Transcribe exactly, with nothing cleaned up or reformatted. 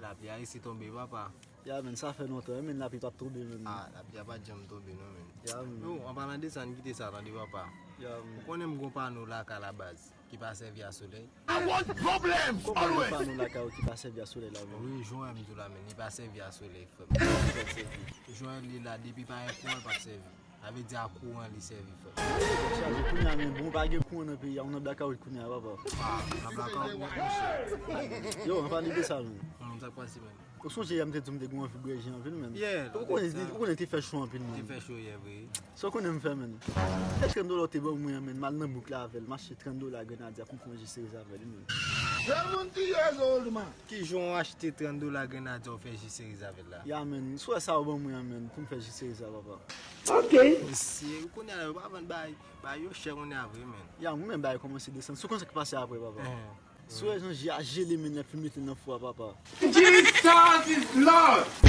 Lapli a resi tonbe, papa. Ya, men, sa fè lontan, men, lapli pa t tonbe, men. Ah, lapli a pa t janm tonbe, non, men. Ya, men. Yo, an palan de sa, n kite sa, tande, papa. Ya, men. Ou konnen m gon pano lakay la baz, ki pa sèvi a solèy. I want problems always. Kòman gon pano lakay ou ki pa sèvi a solèy la, men? Wi, jwè m di w la, men, li pa sèvi a solèy, frè m. Jwè li la, depi pa gen kouran, l p ap sèvi. Sa vle di a kouran li sèvi, frè m. Chaje kounye a, men, bon, pa gen kouran nan peyi a, ou nan blackout kounye a, papa. Ah, nan blackout, monchè. Yo, an pale de sa, men. Hmm, sa k pase, men. Ou sonje yè m te di w m te gen anvi bwè ji anpil, men. Yeah, ou konnen, ou konnen te fè cho anpil, men. Te fè cho yè, vre. Sa w konnen m fè, men. Trant dola w te ban mwen an, men, m al nan bouk la avè l, m achte trant dola grenadya pou m fè yon ji seriz avè l, men. Seventy years old man. Kijan w achte trant dola grenadya w fè ji seriz avè l la? Ya, men, sou sa w ban mwen an, men, pou m fè ji seriz la, papa. Ok. Mesye, ou konnen la, yo pa vann bagay, bagay yo chè konnen a vre, men. Ya, mwen menm bagay kòmanse desann. Sou konn sa k pase apre, papa. Eh. Sou wè jan ji a jele, men, lè fin mete nan fou a, papa. Jesus is Lord!